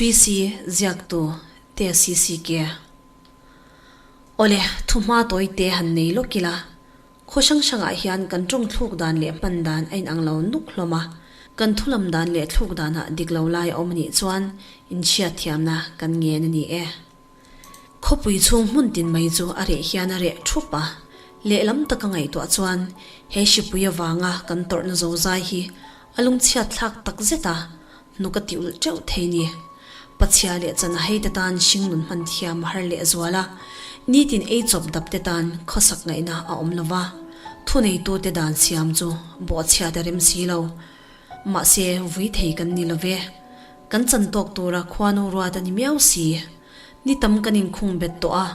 Chhuisi ziaktu te CCK. Awle, thuhma tawi te han nei lawk ila, khaw hrang hrangah hian kan tawng thluk dan leh hman dan a inang lo nuk hlawm a, kan thulam dan leh thluk danah dik lo lai a awm anih chuan inhriatthiamna kan ngen a ni e. Khawpui chhung hmun tin mai chu a reh hian a reh thup a, lehlam taka ngaihtuah chuan he hripui avanga kan tawrhna zozai hi a lungchhiat thlak tak zet a, hnuk a ti ulh teuh thei ni. Pachhia leh chan a heite tan hringnun hman thiam a har leh zual a, nitin ei chawp dap te tan khawsak ngaihna a awm lo va, thuneitute dan siam chu bawhchhiat a rem si lo. Mahse, vui thei kan ni lo ve. Kan chan tawk tura khuanu ruat a ni miau si. Ni tam kan inkhung bet tawh a,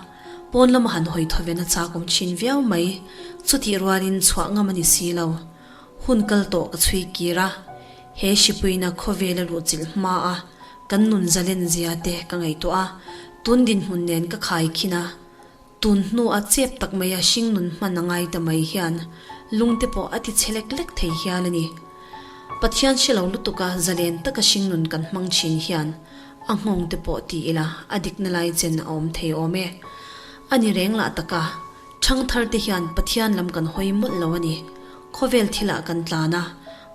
pawn lama han hawi thawven a chak awm thin viau mai. Chutih rualin chhuah ngam a ni si lo. Hun kal tawh ka chhui kir a, he hripuina khawvel a luhchilh hma a, kan nun zalen zia te ka ngaihtuah a, tun dinhmun nen ka khai khin a, tun hnu a chep tak mai a hring nun hman a ngai ta mai hian lung te pawh a ti che lek lek thei hial a ni. Pathian hre lo lutuk a zalen taka hring nun kan hmang thin hian a nghawng te pawh ti ila a dikna lai chen a awm thei awm e. A ni reng lah taka. Thangthar te hian Pathian lam kan hawi mawlh lo a ni. Khawvel thilah kan tlan a,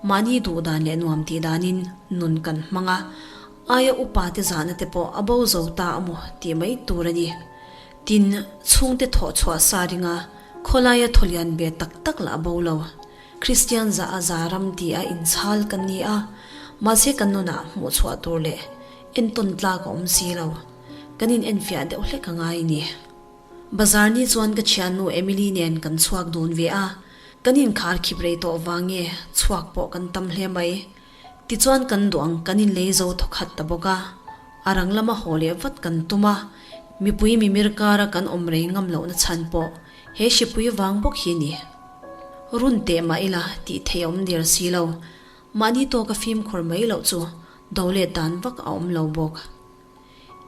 mahni duh dan leh nuam tih danin nun kan hmang a, aia upa te zahna te pawh a bo zo ta a maw tih mai tur a ni. Tin, chhungte thawh chhuah sa ringa khawlaia thawlian ve tak tak lah a bo lo. Kristian zah a za ram ti a inchhal kan ni a, mahse kan nunah hmuh chhuah tur leh entawn tlak a awm si lo. Kan in enfiah deuh hlek a ngai ni. Bazar ni chuan ka thiannu Emily nen kan chhuak dun ve a, kan inkhar khip rei tawh vang nge chhuak pawh kan tam hle mai. Tichuan kan duang kan inlei zo thawkhat ta bawk a, a rang lama haw leh vat kan tum a, mipui mimir kara kan awm rei ngam lohna chhan pawh he hripui vang bawk hi ni. Run teh mah ila tih theih a awm der si lo, mahni tawka fimkhur mai loh chu do let dan vak a awm lo bawk.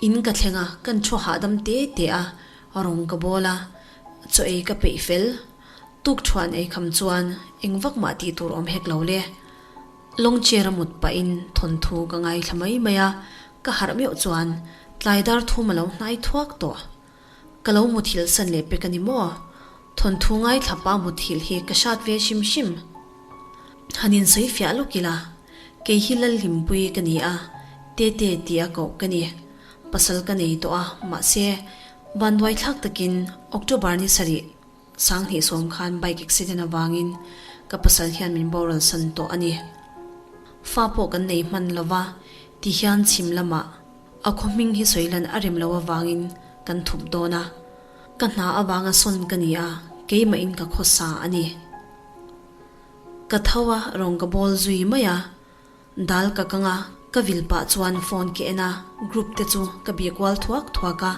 In ka thleng a, kan thu hahdam te te a, rawng ka bawl a, chaw ei ka peih fel. Tuk thuan ei kham chuan eng vak mah tih tur awm hek lo le. Long chair a mut pahin thawnthu ka ngaithla mai mai a, ka harh meuh chuan tlai dar thum a lo hnai thuak tawh. Ka lo muthilh san leh pek a ni maw? Thawnthu ngaithla pa muthilh hi ka hrat ve hrim hrim. Han insawi fiah lawk ila, kei hi Lalhlimpui ka ni a, Tete tia koh ka ni. Pasal ka nei tawh a, mahse, vanduai thlak takin October ni sarih 2010 khan bike accident avangin ka pasal hian min boral san tawh a ni. Fa pawh kan nei hman lova, ti hian chhim lamah a khaw hming hi sawi lan a rem lo avangin kan thup dawn a. Ka hna avanga sawn ka ni a, keimahin ka khawsa a ni. Ka tho a, rawng ka bawl zui mai a, dal ka kang a, ka vil pah chuan phone ka en a, group te chu ka bih kual thuak thuak a,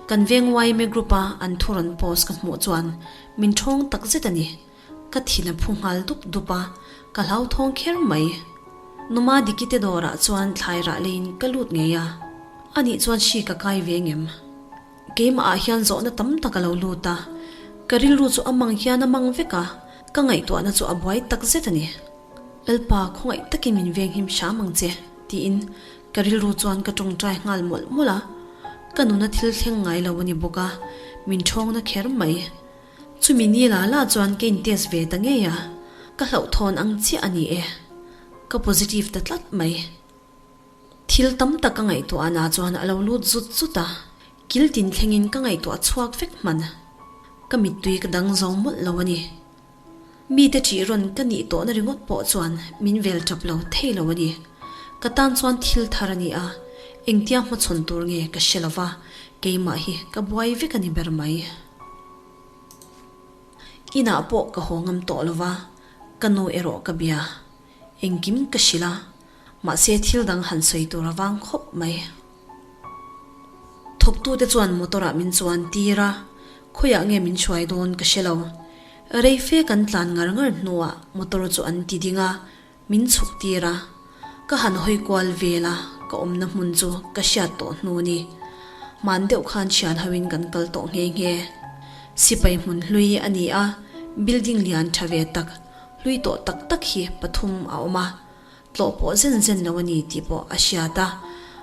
kan veng yma group a an thu rawn post ka hmuh chuan min thawng tak zet a ni, ka thin a phu nghal dup dup a, ka hlauthawng kher mai. Numa Diki te dawrah chuan thlai rah leiin ka lut ngei a, anih chuan hri ka kai ve ngem. Keimah ah hian zawhna tam tak a lo lut a, ka rilru chu a mang hian a mang vek a, ka ngaihtuahna chu a buai tak zet a ni. Lalpa, khawngaih takin min venghim hram ang che, tiin ka rilru chuan ka tawngtai nghal mawlh mawlh a. Ka nuna thil thleng ngai lo a ni bawk a, min thawngna kher mai. Chumi ni la la chuan ka in test ve ta ngei a, ka hlauhthawn ang chiah a ni e. Ka positive ta tlat mai. Thil tam tak ka ngaihtuah na chuan a lo lut zut zut a, kil tin thlengin ka ngaihtuah chhuak vek hman. Ka mittui ka dang zo mawlh lo a ni. Mite ṭih rawn ka nih tawhna ringawt pawh chuan min vel ṭap lo thei lo a ni. Ka tan chuan thil thar a ni a, engtia hmachhawn tur nge ka hre lo va, keimah hi ka buai vek a ni ber mai. Inah pawh ka haw ngam tawh lo va, ka nu erawh ka bia. Engkim ka hrilh a. Mahse thil dang han sawi tur a vang khawp mai. Thawktute chuan motor ah min chuan tir a, khawiah nge min hruai dawn ka hre lo. Rei fe kan tlan ngar ngar hnuah motor chu an ti ding a, min chhuk tir a. Ka han hawi kual vel a, ka awmna hmun chu ka hriat tawh hnu ni. Hman deuh khan thian hoin kan kal tawh nghe nghe. Sipai hmun hlui a ni a, building lian tha ve tak, hlui tawh tak tak hi pathum a awm a. Tlawh pawh zen zen lo a ni tih pawh a hriat a.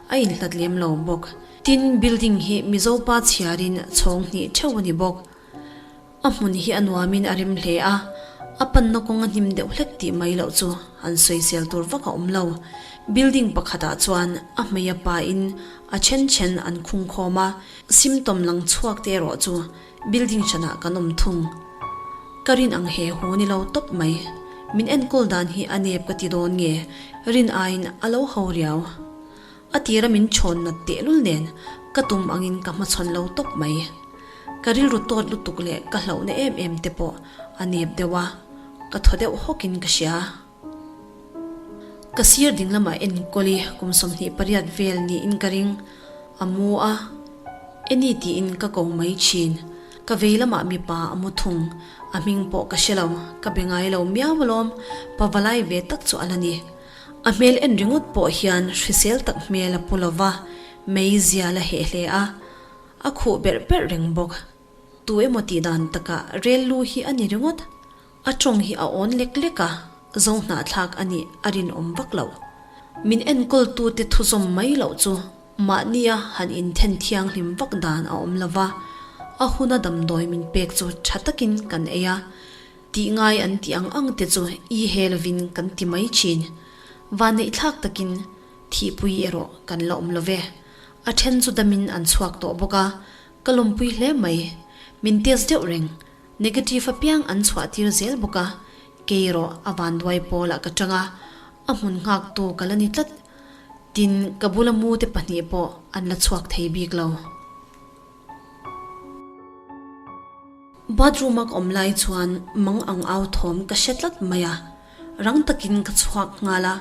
A inhlat lem lo bawk. Tin, building hi Mizo pa chhiarin chhawng hnih theuh a ni bawk. A hmun hi a nuamin a rem hle a, a panna kawng a hnim deuh hlek tih mai loh chu an sawisel tur vak a awm lo. Building pakhatah chuan a hmei a pain a then then an khung khawm a, symptom lang chhuak te erawh chu building hranah kan awm thung. Ka rin ang he hu ni lo tawp mai. Min enkawl dan hi a nep ka ti dawn nge, rin aiin a lo ho riau. A tira min chhawn nat tehlul nen ka tum angin ka hmachhawn lo tawp mai. Ka rilru tawt lutuk leh ka hlauhna em em te pawh a nep deuh a, ka thaw deuh hawkin ka hria. Ka sir ding lamah enkawl i kum 28 vel niin ka ring a mu a, Eni tiin ka ko mai thin. Ka vei lamah mipa a mu thung, a hming pawh ka hre lo, ka be ngai lo miau alawm, pavalai ve tak chu a la ni. A hmel en ringawt pawh hian hrisel tak hmel a pu lo va, mei zial a heh hle a, a khuh berh berh reng bawk. Tu emaw tih dan takah rel lu hi a ni ringawt. A tawng hi a awn lek lek a, zo hnahthlak a nih a rinawm vak lo. Min enkawltute thuzawm mai loh chu mahnia han inthen thianghlim vak dan a awm lo va, a huna damdawi min pek chu tha takin kan ei a, Tih ngai an tih ang ang te chu i he lovin kan ti mai thin. Vanneihthlak takin thihpui erawh kan la awm lo ve. A then chu damin an chhuak tawh bawk a, ka lawmpui hle mai. Min test deuh reng, negative apiang an chhuah tir zel bawk a, kei erawh a vanduai pawlah ka tang a, a hmun nghaktu ka la ni tlat. Tin, ka bula mu te pahnih pawh an la chhuak thei bik lo. Bathroom a ka awm lai chuan mang ang au thawm ka hre tlat mai a, rang takin ka chhuak nghal a,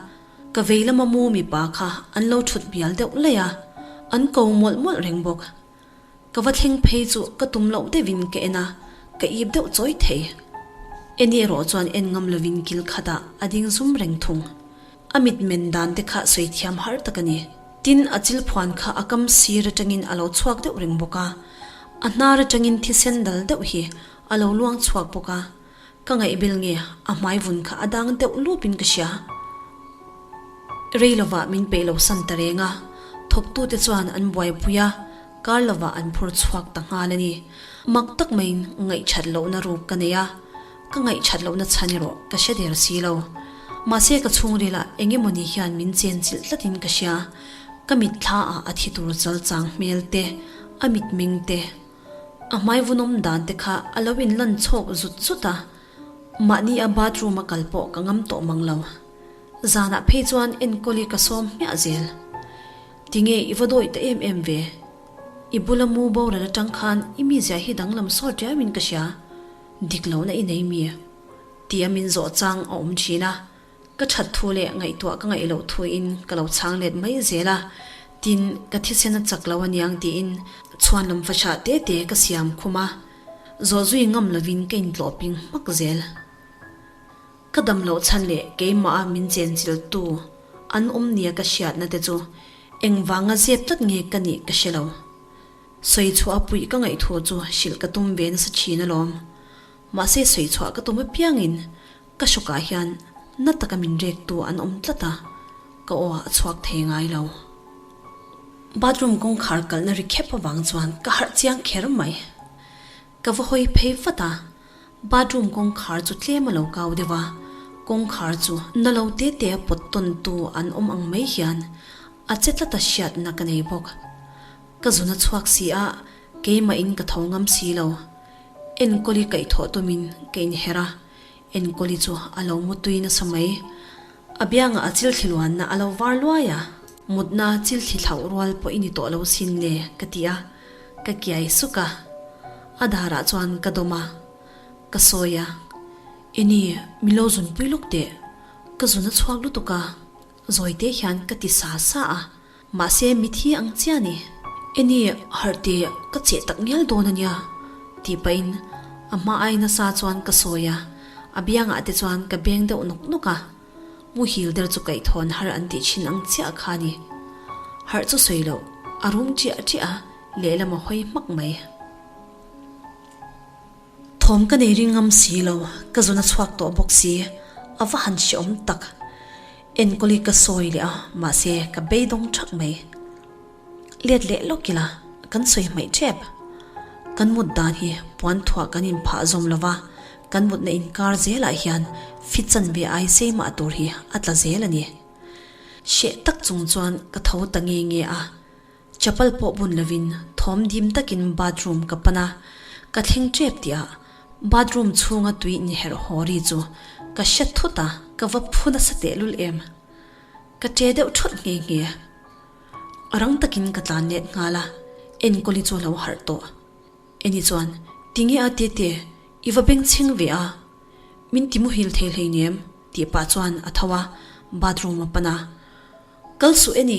ka vei lama mu mipa kha an lo thut bial deuh laih a, an ko mawlh mawlh reng bawk. Ka va thleng phei chu ka tum loh deuhin ka en a, ka ip deuh chawi thei. Eni erawh chuan en ngam lovin kil khatah a ding zum reng thung. A mit men dan te kha sawi thiam har tak a ni. Tin, a chil phuan kha a kam sir atangin a lo chhuak deuh reng bawk a. A hnar atangin thisen dal deuh hi a lo luang chhuak bawk a. Ka ngaihbel nge a hmai vun kha a dang deuh lupin ka hria. Rei lovah min peih lo san ta reng a. Thawktute chuan an buaipui a, kar lovah an phur chhuak ta nghal a ni. Mak tak maiin ngaihchat lohna ruk ka nei a. Ka ngaihchat lohna chhan erawh ka hre der si lo. Mahse ka chhungrilah eng emawni hian min chen chilh tlatin ka hria. Ka mitthla ah a thi tur chal chang hmel te, a mitmeng te, a hmai vunawm dan te kha a lo inlan chhawk zut zut a. Mahni a bathroom a kal pawh ka ngam tawh mang lo. Zanah phei chuan enkawli ka sawm hmiah zel. Tinge i va dawih ta em em ve? I bula mu boral atang khan i mizia hi danglam sawt riauin ka hria. Dik lohna i nei mi? Tia min zawh chang a awm thin a, ka that thu leh ngaihtuah ka ngaih loh thuin ka lo chhang let mai zel a, tin, ka thisen a chak lo aniang tiin chhuanlam fahrah te te ka siam khum a, zawh zui ngam lovin ka intlawh ping hmak zel. Ka dam loh chhan leh keimaha min chenchiltu an awm nia ka hriatna te chu engvanga zep tlat nge ka nih ka hre lo. Sawi chhuah a puih ka ngaih thu chu hrilh ka tum ve nasa thin alawm. Mahse sawi chhuah ka tum apiangin ka hrawkah hian na taka min rektu an awm tlat a, ka aw a chhuak thei ngai lo. Bathroom kawngkhar kalhna ri khep avang chuan ka harh chiang kher mai. Ka va hawi phei vat a, bathroom kawngkhar chu tlem a lo kau deuh a, kawngkhar chu na lo te te a pawt tawn tu an awm ang mai hian a che tlat a hriatna ka nei bawk. Ka zun a chhuak si a, keimah in ka tho ngam si lo. Enkawli kaihthawh tumin ka inher a, Enkawli chu a lo mu tui nasa mai. A biangah a chilthli luanna a lo var luai a, mutna chilthli thlauh rual pawh i ni tawh lo sin le ka ti a, ka kiai suk a. A darah chuan ka dawm a, ka sawi a, Eni, min lo zunpui lawk teh, ka zun a chhuak lutuk a, zawite hian ka ti sa sa a. Mahse mithi ang chiah ni. Eni harh teh ka cheh tak ngial dawn a nia tih pahin a hma ai nasa chuan ka sawi a, a biangah te chuan ka beng deuh nawk nawk a, muhil der chu kaihthawhn har an tih thin ang chiah kha a ni. Harh chu sawi loh, a rum chiah chiah a, lehlam a hawi hmak mai. Thawm ka nei ring ngam si lo, ka zun a chhuak tawh bawk si, a va han hreawm tak. Enkawli ka sawi leh a, mahse ka beidawng thak mai. Let leh lawk ila, kan sawi hmaih tep. Kan mut dan hi puan thuah kan inphah zawm lo va, kan mutna inkar zelah hian fit chanve ai sei mah tur hi a tla zel a ni. Hreh tak chung chuan ka tho ta nge nge a, chapal pawh bun lovin thawm dim takin bathroom ka pan a, ka thleng tep tihah bathroom chhunga tui inherh haw ri chu ka hre thut a, ka va phu nasa tehlul em. Ka che deuh thawt nghe nghe. Rang takin ka tlan let nghal a, Enkawli chu a lo harh tawh. Eni chuan, Tinge a Tete, i va bengchheng ve a, min ti muhil thei hleinem, tih pah chuan a tho a, bathroom a pan a. Kal suh Eni,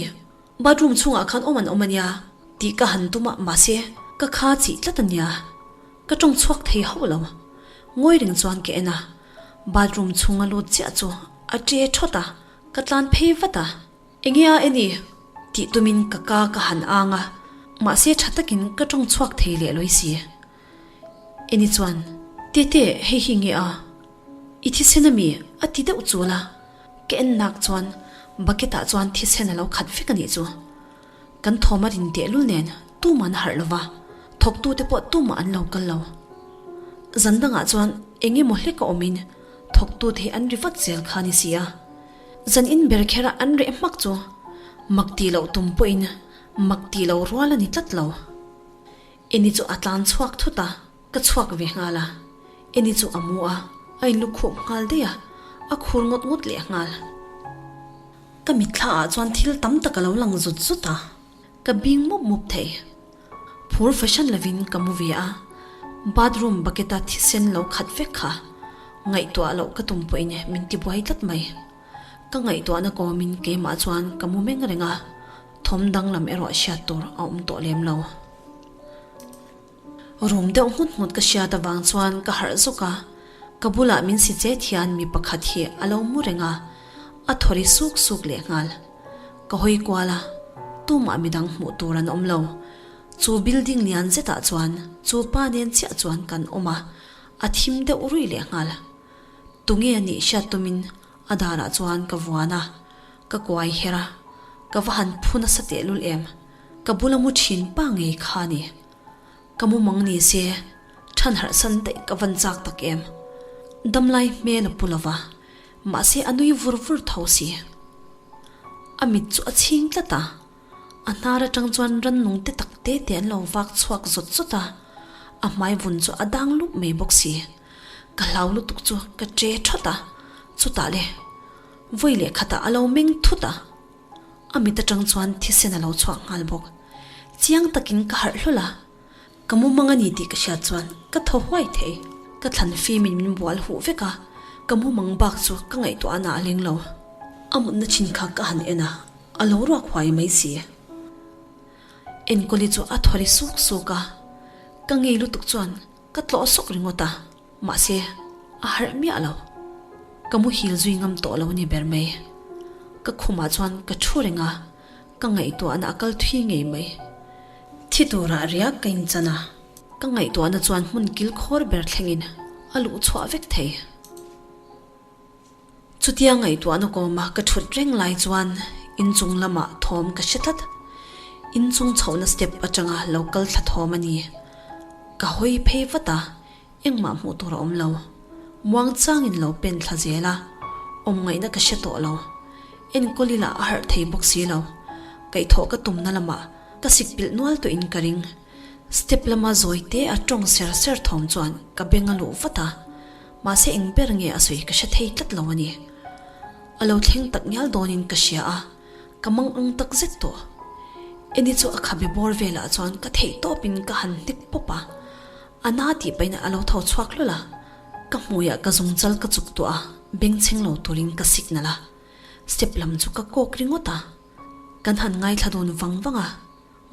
bathroom chhungah khan awm an awm a nia, tih ka han tum a, mahse, ka kha chih tlat a nia. Ka tawng chhuak thei hauh lo. Ngawi reng chuan ka en a, bathroom chhunga lut chiah chu a che thawt a, ka tlan phei vat a. Enge a eni? tih tumin ka ka ka han ang a, mahse tha takin ka tawng chhuak thei leh lawi si. Eni chuan, Tete, hei hi nge a? I thisen ami? a ti deuh chul a, ka en nak chuan bucket ah chuan thisen a lo khat vek a nih chu. Kan thawm a rin tehlul nen tumah an harh lo va, thawktute pawh tumah an lo kal lo. Zan dangah chuan eng emaw hlek a awmin thawktute hi an ri vat zel kha a ni si a. Zan in ber kher a an reh hmak chu mak tih loh tum pawhin mak tih loh rual a ni tlat lo. Eni chu a tlan chhuak thut a, ka chhuak ve nghal a. Eni chu a mu a, a inlukhup nghal daih a, a khur ngawt ngawt leh nghal. Ka mitthla ah chuan thil tam tak a lo lang zut zut a, ka bing mup mup thei. Phur fahran lovin ka mu ve a, bathroom bucket a thisen lo khat vek kha ngaihtuah loh ka tum pawhin min ti buai tlat mai. Ka ngaihtuahna kawmin keimah chuan ka mu meng reng a, thawm danglam erawh hriat tur a awm tawh lem lo. Rum deuh nghut nghut ka hriat avang chuan ka harh zawk a, ka bulah min si chet hian mi pakhat hi a lo mu reng a, a thaw ri suk suk leh nghal. Ka hawi kual a, tumah midang hmuh tur an awm lo. Chu building lian zetah chuan chu pa nen chiah chuan kan awm a, a thim deuh ruih leh nghal. Tunge a nih hriat tumin a darah chuan ka vuan a, ka kuai her a, ka va han phu nasa tehlul em. Ka bula mu thin pa ngei kha a ni. Ka mu mang ni se, than harh san daih ka van chak tak em. Damlai hmel a pu lova, mahse a nui vur vur tho si. A mit chu a chhing tlat a, a hnar atang chuan rannung te tak te te an lo vak chhuak zawt zawt a, a hmai vun chu a dang lup mai bawk si. Ka hlau lutuk chu ka che thawt a, chutah le, vawi leh khatah a lo meng thut a. A mit atang chuan thisen a lo chhuak nghal bawk. Chiang takin ka harh hlawl a, ka mumang a ni tih ka hriat chuan ka thaw huai thei. Ka thlan fimin min bual huh vek a, ka mumang bak chu ka ngaihtuah a nah leng lo. A mutna chin kha ka han en a, a lo ruak huai mai si. Enkawli chu a thaw ri suk suk a, ka ngei lutuk chuan Ka tlawh sawk ringawt a, mahse a harh miah lo. Ka muhil zui ngam tawh lo ni ber mai. Ka khumah chuan ka thu reng a, ka ngaihtuahna a kal thui ngei mai. Thi turah riak ka inchan a, ka ngaihtuahna chuan hmun kil khawr ber thlengin a luh chhuah vek thei. Chutia ngaihtuahna kawma ka thut reng lai chuan inchung lamah thawm ka hre tlat. Inchung chhohna step atanga lo kal thla thawm a ni. Ka hawi phei vat a, engmah hmuh tur a awm lo. Muang changin lo pen thla zel a, awm ngaihna ka hre tawh lo. Enkawl ila a harh thei bawk si lo. Kaihthawh ka tumna lamah ka sik pilh nual tawhin ka ring. Step lama zawi te a tawng ser ser thawm chuan ka beng a luh vat a. Mahse eng ber nge a sawi ka hre thei tlat lo a ni. A lo thleng tak ngial dawnin ka hria a, ka mang ang tak zet tawh. Eni chu a khabe bawr velah chuan ka theih tawpin ka han hnek pawp a, a na tih pahin a lo tho chhuak hlawl a. Ka hmuiah ka zungchal ka chuk tuah a, bengchheng lo turin ka signal a. Step lam chu ka kawk ringawt a, kan han ngaithla dun vang vang a.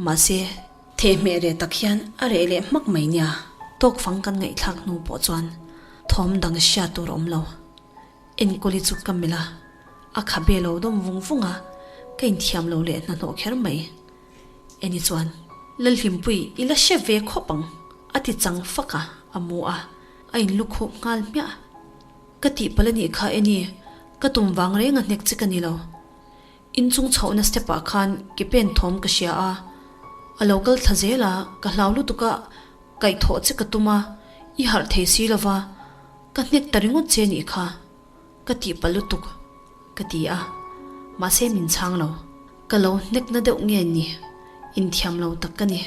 Mahse, thehmeh reh tak hian a reh leh hmak mai nia, tawkfang kan ngaihthlak hnu pawh chuan thawm dang hriat tur a awm lo. Enkawli chu ka melh a, a khabe lo dawm vung vung a, ka inthiam lo leh hnahnawh kher mai. Eni chuan, Lalhlimpui, i la hre ve khawp ang, a ti chang fak a, a mu a, a inlukhup nghal hmiah. Ka tihpalh a nih kha Eni, ka tum vang reng a hnek che ka ni lo. Inchung chhohna step ah khan ke pen thawm ka hria a. A lo kal thla zel a, ka hlau lutuk a, kaihthawh che ka tum a, i harh thei si lo va, ka hnek ta ringawt che nih kha, ka tih palh lutuk, ka ti a, mahse min chhang lo. Ka lo hnek na deuh nge ni, inthiam lo tak ka ni.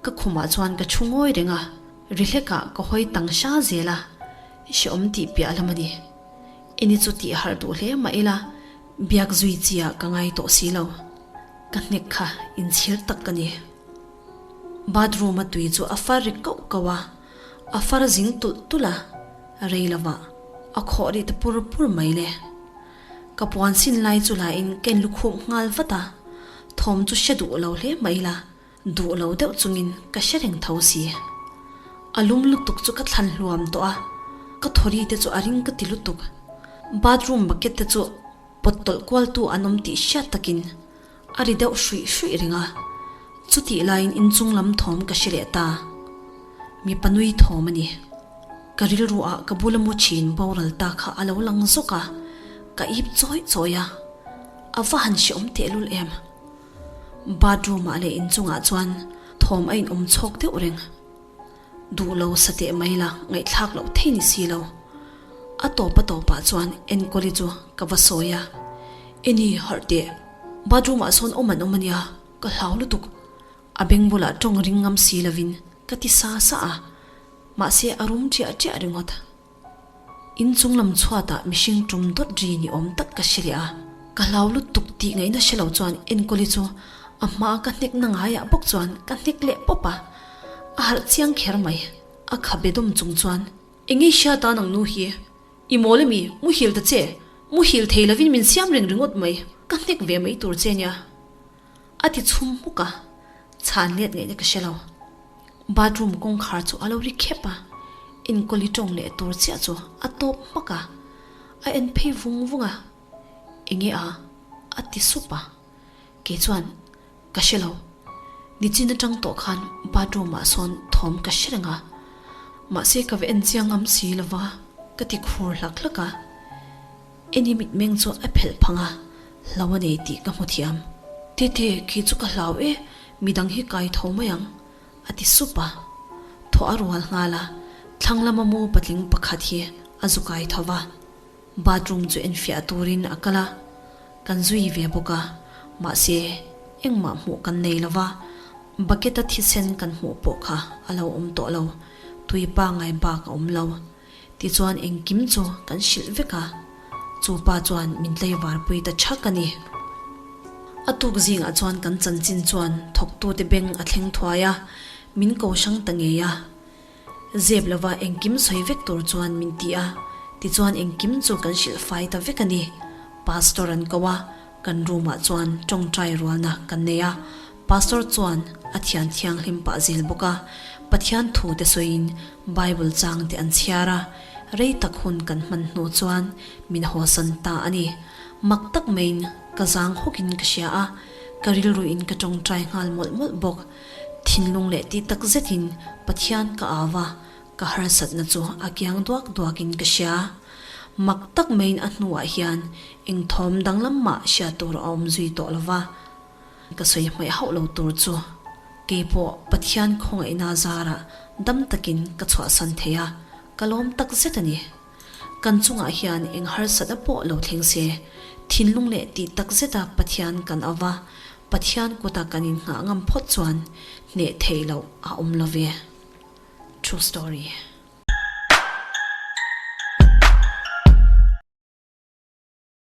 Ka khumah chuan ka thu ngawi reng a, ri hlekah ka hawi tang hra zel a, hrehawm tih piah lam a ni. Eni chu tih harh duh hle mah ila, biak zui chi ah ka ngai tawh si lo. Ka hnek kha inchhir tak ka ni. Bathroom a tui chu a far ri kauh kauh a, a far zing tulh tulh a, rei lovah a khawh rih ta pur pur mai le. Ka puan sin lai chu la in ka inlukhup nghal vat a, thawm chu hre duh lo hle mah ila, Duh lo deuh chungin ka hre reng tho si. A lum lutuk chu ka thlan hluam tawh a, ka thawri te chu a ring ka ti lutuk. Bathroom bucket te chu pawt tawlh kual tu an awm tih hriat takin a ri deuh hruih hruih reng a, chutih laiin inchung lam thawm ka hre leh ta. Mipa nui thawm a ni. Ka rilru ah ka bula mu thin boral ta kha a lo lang zawk a, ka ip chawih chawih a, a va han hreawm tehlul em. Bathroom ah leh inchungah chuan thawm a inawm chhawk deuh reng. Duh lo sa teh mai la ngaihthlak loh thei ni si lo. A tawp a tawpah chuan Enkawli chu ka va sawi a, Eni harh teh, bathroom ah sawn awm an awm ania, ka hlau lutuk. A beng bulah tawng ring ngam si lovin ka ti sa sa a, mahse a rum ṭiah ṭiah ringawt. In chung lam chhuatah mihring tum dawt ri ni awm tak ka hre leh a, ka hlau lutuk tih ngaihna hre lo chuan Enkawli chu a hmaa ka hnek na ngaiah bawk chuan ka hnek leh pawp a, a harh chiang kher mai. A khabe dawm chung chuan, Eng ei hria tan ang nu hi? I mawl emi? Muhil ta che! Muhil thei lovin min siam reng ringawt mai, ka hnek ve mai tur che nia. A ti chhum hmuk a, chhan let ngaihna ka hre lo. Bathroom kawngkhar chu a lo ri khep a, enkawli tawng leh tur chiah chu a tawp hmak a, a en phei vung vung a, Enge a? a ti sup a, kei chuan ka hre lo, nichin atang tawh khan bathroom ah sawn thawm ka hre reng a, mahse ka va en chiang ngam si lova ka ti khur hlak hlak a. Eni mitmeng chu a phelh phang a, hlau a nei tih ka hmu thiam. Tete, khi chu ka hlau e, midang hi kai tho mai ang, a ti sup a. Thaw a rual nghal a, thlang lama mu patling pakhat hi a zu kai tho va. Bathroom chu enfiah turin a kal a, kan zui ve bawk a, mahse, engmah hmuh kan nei lo va, bucket-a thisen kan hmuh pawh kha a lo awm tawh lo, tui pangngai bak a awm lo. Tichuan engkim chu kan hrilh vek a, chu pa chuan min tlaivarpui ta thak a ni. A tuk zingah chuan kan chanchin chuan thawktute beng a thleng thuai a, min ko hrang ta ngei a. Zep lova engkim sawi vek tur chuan min ti a, tichuan engkim chu kan hrilh fai ta vek a ni. Pastor an ko a, kan room ah chuan tawngtai rualna kan nei a, Pastor chuan a thian thianghlim pah zel bawk a, Pathian thu te sawiin Bible chang te an chhiar a, rei tak hun kan hman hnu chuan min hawsan ta a ni. Mak tak maiin ka zang hawkin ka hria a, ka rilruin ka tawngtai nghal mawlh mawlh bawk. Thinlung leh tih tak zetin Pathian ka au a, ka harsatna chu a kiang duak duakin ka hria. Mak tak maiin a hnuah hian eng thawm danglam mah hriat tur a awm zui tawh lova. Ka sawi hmaih hauh lo tur chu keipawh Pathian khawngaihna zarah dam takin ka chhuahsan thei a, ka lawm tak zet a ni. Kan chungah hian eng harsatna pawh lo thleng se, thinlung leh tih tak zeta Pathian kan ava, Pathian kuta kan innghah ngam phawt chuan hneh theih loh a awm lo ve. True story.